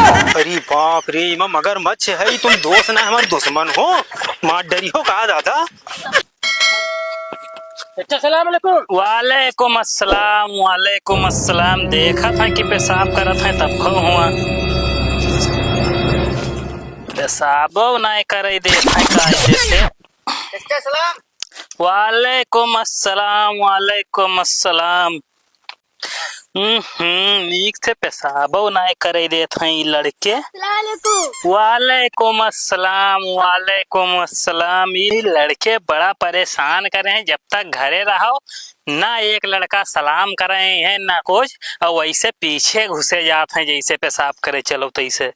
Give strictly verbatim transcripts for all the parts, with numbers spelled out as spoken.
अरे बाप रे, इमा मगरमच्छ है, तुम दोस्त ना हमार दुश्मन हो, मार डरी हो का दादा? चच्चा, सलाम अलैकुम। वालेकुम अस्सलाम, वालेकुम अस्सलाम। देखत हैं कि पेशाब करत हैं, तब खो हुआ। पेशाबो नाय करे देत हैं कायदे से। चच्चा, सलाम। वालेकुम अस्सलाम, वालेकुम अस्सलाम। हम्म, नीक से पेशाबो नाय करे देत हैं ई लड़के। अस्सलाम वालेकुम। वालेकुम अस्सलाम, वालेकुम अस्सलाम। ई लड़के बड़ा परेशान करे हैं, जब तक घरे रहो, ना एक लड़का सलाम करे हैं, ना कुछ, और वैसे पीछे घुसे जात हैं, जैसे पेशाब करे चलो तैसे।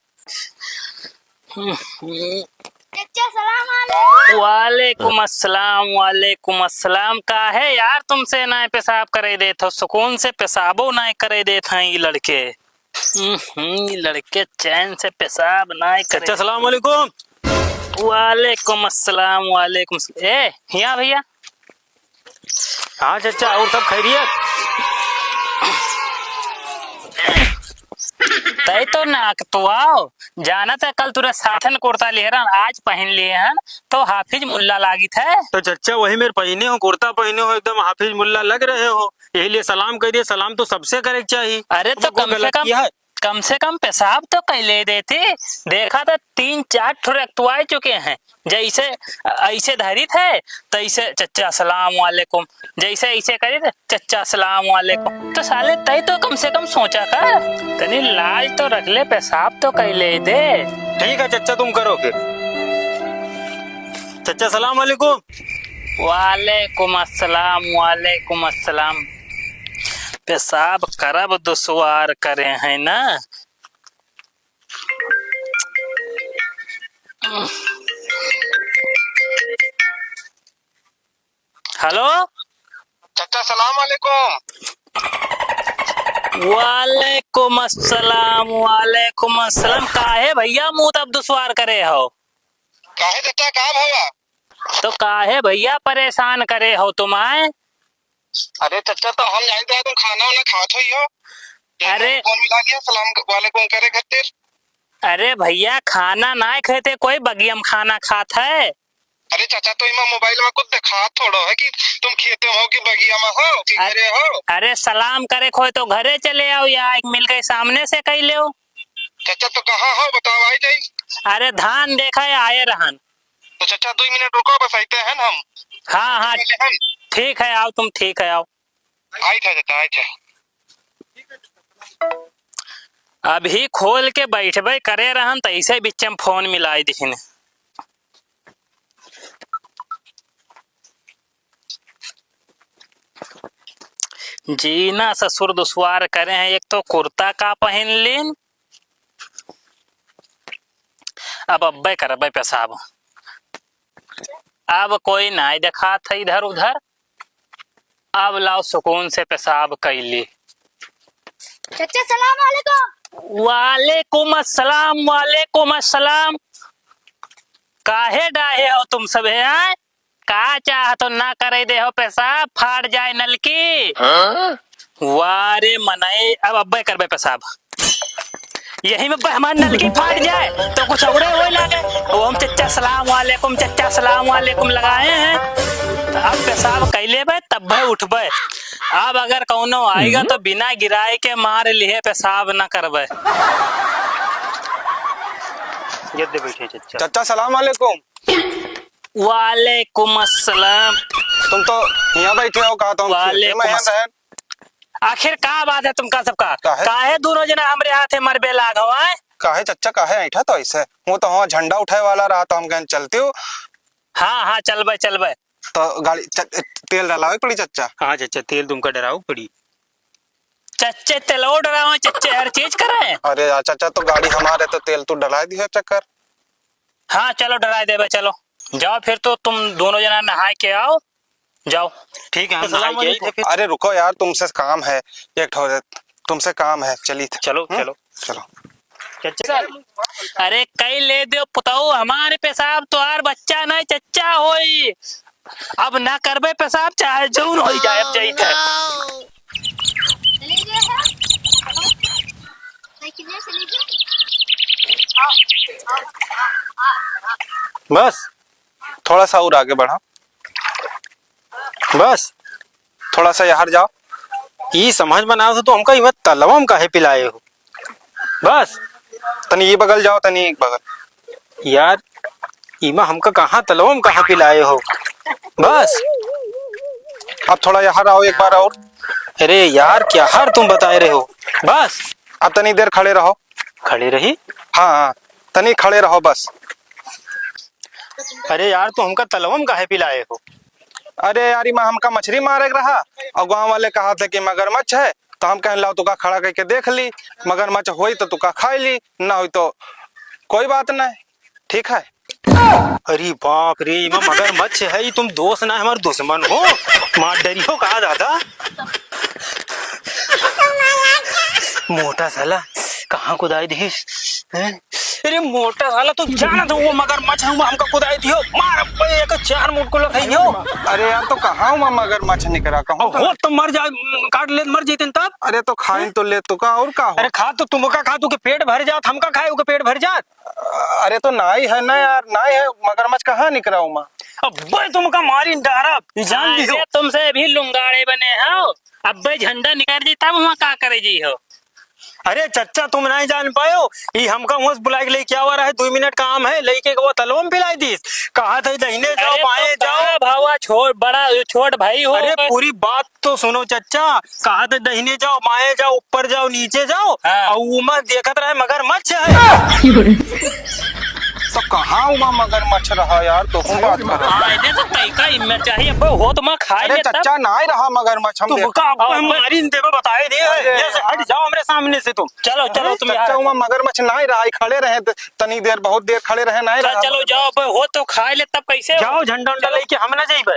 चच्चा, सलाम वालेकुम। वालेकुम अस्सलाम, वालेकुम अस्सलाम। काहे यार तुमसे नाय पेशाब करे देत हो? सुकून से पेशाबो नाय करे देत हैं ई लड़के। हम्म, ई लड़के चैन से पेशाब नाय करे। चच्चा, सलाम वालेकुम। वालेकुम अस्सलाम, वालेकुम अस्सलाम। ए, हिया भैया, हाँ चच्चा, और सब खैरियत? तै तो नाक तो आओ, जानत है कल तुरे साथन कुर्ता लिहे रहन, आज पहन लिए हन, तो हाफिज मुल्ला लागित है। तो चच्चा वही मेरे पहने हो, कुर्ता पहने हो, एकदम हाफिज मुल्ला लग रहे हो, यही लिए सलाम कह दिए। सलाम तो सबसे करे के चाहिए। अरे तो तुमको कम से गलत कम किया है। कम से कम पेशाब तो कइ ले देती। देखा तो तीन चार ठो रक्तुआए चुके हैं। जैसे ऐसे धरित है, तैसे चच्चा सलाम वालेकुम, जैसे ऐसे करित, चच्चा सलाम वालेकुम। तो साले तै तो कम से कम सोचा कर, तनी लाज तो रख ले, पेशाब तो कइ ले दे। ठीक है चच्चा, तुम करो फिर। चच्चा सलाम वालेकुम। वालेकुम अस्सलाम, वालेकुम अस्सलाम। पेशाब करब दुश्वार करे हैं ना। हेलो। चच्चा सलाम वालेकुम। वालेकुम अस्सलाम, वालेकुम अस्सलाम। काहे भैया मुंह तब दुश्वार करे हो? काहे चच्चा, का भवा? तो काहे भैया परेशान करे हो तुम आए? अरे चच्चा, तो हम जाइत रहे, तुम खाना वाना खात होई हो। अरे। फोन मिला लिया सलाम वालेकुम करे खातिर। अरे भैया, खाना नाय खाते, कोई बगिया में खाना खात है। अरे चच्चा, तो इमा मोबाइल में कुछ दिखात थोड़ो है कि तुम खेते में हो कि बगिया में हो कि अरे, घरे हो। अरे सलाम करे खोए तो घरे चले आओ या एक मिल के सामने से कह लो। चच्चा, तो कहाँ हो, बताओ, आई जाई। अरे धान देखा है, आए रहन। तो चच्चा, दो मिनट रुको, बस आइते हैं हम। हाँ, हाँ। चले हम। ठीक है, आओ तुम, ठीक है, आओ। आई था चच्चा, आई था। अभी खोल के बैठबे करे रहन, त ऐसे बीच में फोन मिलाई दिहिन। जीना ससुर दुश्वार करे हैं, एक तो कुर्ता का पहन लीन, अब अब्बे करबे पेशाब। अब कोई नाय देखात है इधर उधर। अब लाओ सुकून से पेशाब कैली। चच्चा, सलाम वालेकुम। वालेकुम अस्सलाम, वालेकुम अस्सलाम। काहे डाहे हो तुम सब, हैं? का चाहत हो, ना करे दे हो पेशाब, फाट जाए नलकी। हाँ? वाह रे मनई, अब अब्बे करबे पेशाब। यही में अब्बे हमार नलकी फाट जाए, तो कुछ औरे होए लागे। वो हम चच्चा सलाम वालेकुम, चच्चा सलाम वालेकुम लगाए हैं। तो अब पेशाब कैले बे, तब भे उठबे। अब अगर कौनो आएगा, हम्म। तो बिना गिराए के मार लिहे पेशाब ना करबे। ये दे बैठे चच्चा। चच्चा सलाम वालेकुम। वालेकुम अस्सलाम। तुम तो यहाँ बैठे हो, कहा तो हम खेते में वालेकुम हैं अस्सलाम। बहन। आखिर का बात है तुमका सबका? काहे? काहे दोनों जना हमरे हाथे मरबे लाग हो, आय? काहे चच्चा, काहे ऐठा तो ऐसे? वो तो हाँ झंडा उठाए वाला रहा तो हम कहन चलती हूँ। हाँ, हाँ, चलबे, चलबे। तो गाड़ी च-, तेल डलावे पड़ी चच्चा। हाँ चच्चा, तेल तुमका डरावे पड़ी। चच्चे तेलो डरावे, चच्चे हर चीज करे। अरे यार चच्चा, तो गाड़ी हमारे तो तेल तू डला दिया चक्कर। हाँ, चलो डराए देबे, चलो। जाओ फिर तो तुम दोनों जना नहाए के आओ, जाओ। ठीक है, हम नहाए के आई थे फिर। अरे रुको यार, तुमसे काम है, एक ठो तुमसे काम है, चली थे। चलो, हम्म? चलो। चलो। चच्चा, अरे कई ले दो पुताऊ, हमारे पेशाब तोहार बच्चा नहीं चच्चा होई। अब ना करबे पेशाब, चाहे जौन होई जाए, अब जाई थे। चली गया है? साइकिल से चली गया? बस, थोड़ा सा और आगे बढ़ा। बस, थोड़ा सा यहाँ जाओ। ई समझ में ना आवत हो तो हमका इमा तलवा में काहे पिलाए हो? बस, तनी ई बगल जाओ, तनी ई बगल। यार, इमा हमका कहाँ तलवा में कहाँ पिलाए हो? बस, अब थोड़ा यहाँ आओ एक बार और। अरे यार, क्या हार तुम बताए रहे हो? बस, अब तनी देर खड़े रहो। खड़े रही? हाँ, हाँ, तनी खड़े रहो बस। अरे यार, तू हमका तलवा में काहे पिलाए हो? अरे यार, इमा हमका मछरी मारे के रहा और गाँव वाले कहा थे कि मगरमच्छ है, तो हम कहन लाओ तुका खड़ा करके देख ली, मगरमच्छ होई तो तुका खाई ली, ना होई तो कोई बात नहीं, ठीक है। अरे बाप रे, इमा मगरमच्छ है, ई तुम दोस्त ना, हमार दुश्मन हो, मार डरी हो कहा दादा। मोटा साला कहाँ कुदाई दिहिस? हैं? अरे मोटा साला, तू जानत हो वो मगरमच्छ है, वो हमका कुदाई दियो। मार अब्बे एक चार मुटकुला खाइयो। अरे यार, तो कहाँ हुआ मगरमच्छ निकरा? कहूँ अब तो हो तो मर जा, काट ले मर जैतन तब। अरे तो खाइन तो ले, तो का और का हो? अरे खा तो तुमका खा, तू के पेट भर जात, हमका खाए, ओके पेट भर जात। अरे तो नाई है ना यार, नाई है, मगरमच्छ कहाँ निकरा हुआ? अब्बे तुमका मारी डारब, ई जान लियो। अरे तुमसे भी लुंगाड़े बने हो, अब्बे झंडा निकाल दी तब वहाँ का करे जी हो। अरे चच्चा, तुम नहीं जान पायो, ई हमका वहाँ से बुलाए के लेके आवा रहे, दुई मिनट काम है, लेके वो तलवा में पिलाई दीस। कहा थे दहिने जाओ, अरे तो बाएं जाओ। का भावा, छोट बड़ा, छोट भाई हो अरे गए। पूरी बात तो सुनो चच्चा, कहा थे दहिने जाओ, बाएं जाओ, ऊपर जाओ, नीचे जाओ, हाँ। और उमा देखत रहे मगरमच्छ है। तो कहाँ उमा मगरमच्छ रहा यार, तो कौन बात कर रहा है? हाँ, इधर तो तई का हिम्मत चाहिए, अब हो तो मैं खा अरे ले तब। चच्चा, नाई रहा मगरमच्छ, हम तुम देख का अब हम मारी देवे बताए दे, अरे ये से हट जाओ हमरे सामने से तुम। चलो, चलो, अरे तुम चच्चा, यहाँ। उमा मगरमच्छ नाई रहा, ई खड़े रहे त-, तनी देर, बहुत देर खड़े रहे, नाई चल, रहा। चलो, जाओ, अब हो तो खा ले तब कैसे हो? जाओ, झंडा उंडा चलो। लेके हम ना जाइबे।